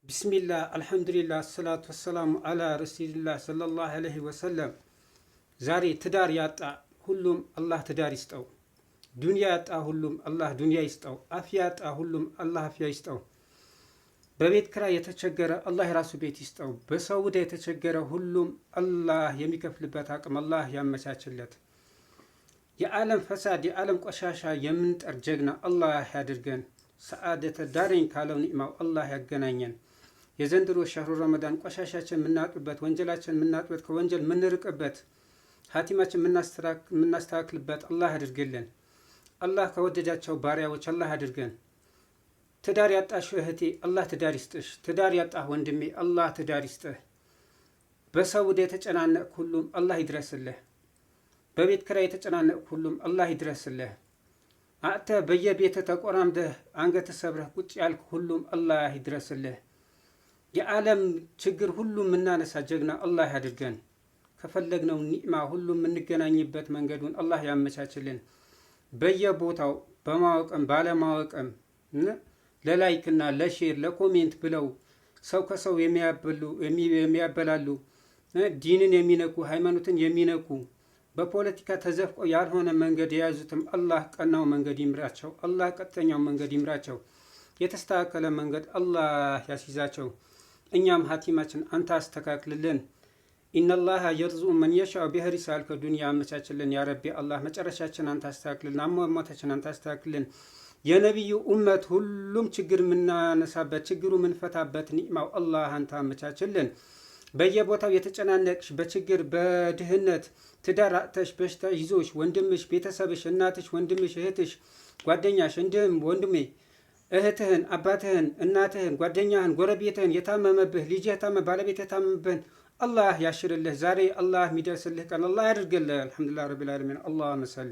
بسم الله الحمد لله الصلاة والسلام على رسول الله صلى الله عليه وسلم። ዛሬ ትዳር ያጣ ሁሉም አላህ ትዳር ይስጠው። ዱንያ ያጣ ሁሉም አላህ ዱንያ ይስጠው። አፍያ ያጣ ሁሉም አላህ አፍያ ይስጠው። በቤት ክራይ የተቸገረ አላህ የራሱ ቤት ይስጠው። በሰው ዕዳ የተቸገረ ሁሉም አላህ የሚከፍልበት አቅም አላህ ያመቻችለት። የዓለም ፈሳድ የዓለም ቆሻሻ የምንጠር ጀግና አላህ ያድርገን። سعادة الدارين ካለው ኒዕማው አላህ ያገናኘን። የዘንድሮ ሸህሩ ረመዳን ቆሻሻችን የምናጥብበት፣ ወንጀላችን የምናጥበት፣ ከወንጀል የምንርቅበት፣ ሀቲማችን የምናስተካክልበት አላህ ያድርግልን። አላህ ከወደዳቸው ባሪያዎች አላህ ያድርገን። ትዳር ያጣሽ እህቴ አላህ ትዳር ይስጥሽ። ትዳር ያጣህ ወንድሜ አላህ ትዳር ይስጥህ። በሰው ዕዳ የተጨናነቅ ሁሉም አላህ ይድረስልህ። በቤት ኪራይ የተጨናነቅ ሁሉም አላህ ይድረስልህ። አጥተህ በየቤትህ ተቆራምደህ አንገት ሰብረህ ቁጭ ያልክ ሁሉም አላህ ይድረስልህ። የዓለም ችግር ሁሉ የምናነሳ ጀግና አላህ ያድርገን። ከፈለግነው ኒዕማ ሁሉ የምንገናኝበት መንገዱን አላህ ያመቻችልን። በየቦታው በማወቅም ባለማወቅም ለ like ና ለ share ለ comment ብለው ሰው ከሰው የሚያበላሉ፣ ዲንን የሚነኩ፣ ሃይማኖትን የሚነኩ፣ በፖለቲካ ተዘፍቀው ያልሆነ መንገድ የያዙትም አላህ ቀናው መንገድ ይምራቸው። አላህ ቀጥተኛው መንገድ ይምራቸው። የተስተካከለ መንገድ አላህ ያስይዛቸው። እኛም ሀቲማችን አንተ አስተካክልልን። إن الله يرزق من يشاء بغير حساب ከዱንያ አመቻችልን። يا ربي አላህ መጨረሻችን አንተ አስተካክልልን። አሟሟታችን አንተ አስተካክልልን። የነቢዩ ኡመት ሁሉም ችግር የምናነሳበት፣ ችግሩ የምንፈታበት ኒዕማው አላህ አንተ አመቻችልን። በየቦታው የተጨናነቅሽ፣ በችግር በድህነት ትዳር አጥተሽ፣ በሽታ ይዞሽ፣ ወንድምሽ፣ ቤተሰብሽ፣ እናትሽ፣ ወንድምሽ፣ እህትሽ፣ ጓደኛሽ፣ እንዲህም ወንድሜ እህትህን፣ አባትህን፣ እናትህን፣ ጓደኛህን፣ ጎረቤትህን የታመመብህ፣ ልጅህ የታመመ፣ ባለቤት የታመመብህን አላህ ያሽርልህ። ዛሬ አላህ የሚደርስልህ ቀን አላህ ያድርግልህ። الحمد لله رب العالمين። اللهم صل